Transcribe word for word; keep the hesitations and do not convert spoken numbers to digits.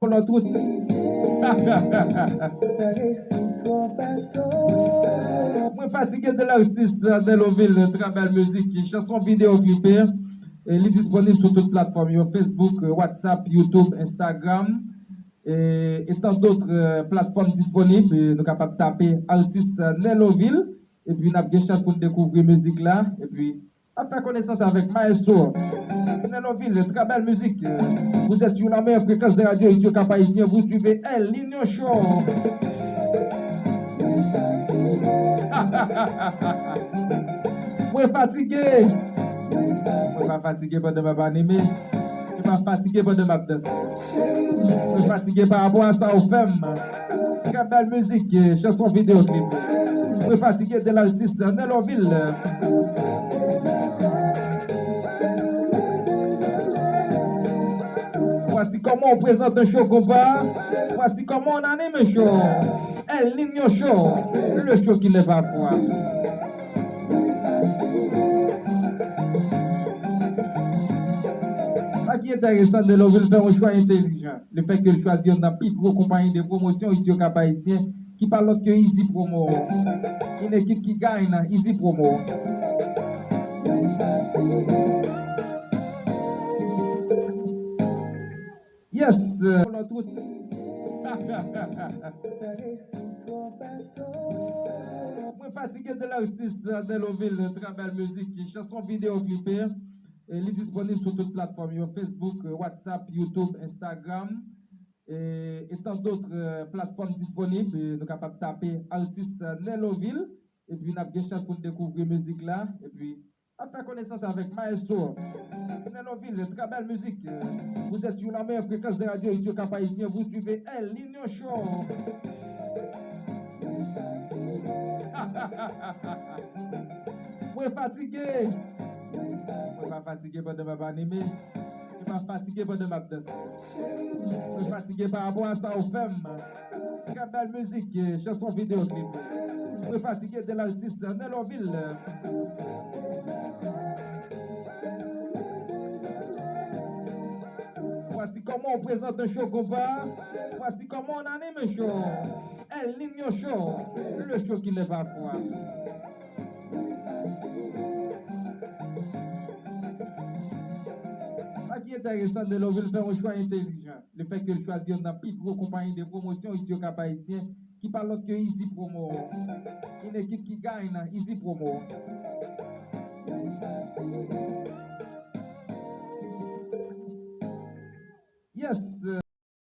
Lòt wout. Mwen fatige de l'artiste Nelovil, trè bèl mizik, chanson, videyo, klipe. E li disponib sou tout platfòm yo, Facebook, WhatsApp, YouTube, Instagram, e, e tant d'autres, euh, plateformes disponibles. E nou kapab tape artiste Nelovil, epi n ap gen chans pou n dekouvri mizik la, epi n ap fè konesans avèk maestro Nelovil, trè bèl mizik. Vous êtes sur la meilleure fréquence de radio ici au Cap-Haïtien, vous suivez El Niño Show. Mwen fatige. Mwen pa fatige pandan m ap anime. Mwen pa fatige pandan m ap danse. Mwen fatige pa rapò a sa ou fè m. Trè bèl mizik, eh, chanson, videyo klip. Mwen fatige de l'artiste Nelovil. Voici comment on présente un show, compas. Voici comment on anime un show. El Niño Show, le show qui lève à froid. Sa ki enteresan, Nelovil fè yon chwa entelijan. Le fè ke l chwazi youn nan pi gwo konpayi de pwomosyon isi yo Kap Ayisyen, ki pa lòt ke Easy Promo. Yon ekip ki gaye nan Easy Promo. Yes, euh, lòt wout. Mwen fatige de l'artiste Nelovil, trè bèl mizik, chanson, videyo klipe. E li disponib sou tout platfòm yo, Facebook, WhatsApp, YouTube, Instagram, e, e tant d'autres, euh, plateformes disponibles. E nou kapab tape artiste Nelovil, epi n ap gen chans pou n dekouvri mizik la, epi n ap fè konesans avèk maestro Nelovil, trè bèl mizik. Vous êtes sur la meilleure fréquence de radio ici au Cap Haïtien, vous suivez El Niño Show. Mwen fatige. Mwen pa fatige pandan m ap anime. Mwen pa fatige pandan m ap danse. Mwen fatige pa rapò a sa ou fè m. Trè bèl mizik, eh, chanson, videyo klip. Mwen fatige de l'artiste Nelovil. Voici comment on présente un show, compas. Voici comment on anime un show. El Niño Show, le show qui lève à froid. Sa ki enteresan, Nelovil fè yon chwa entelijan. Le fè ke l chwazi youn nan pi gwo konpayi de pwomosyon isi yo Kap Ayisyen, ki pa lòt ke Easy Promo. Yon ekip ki gaye nan Easy Promo. Yes.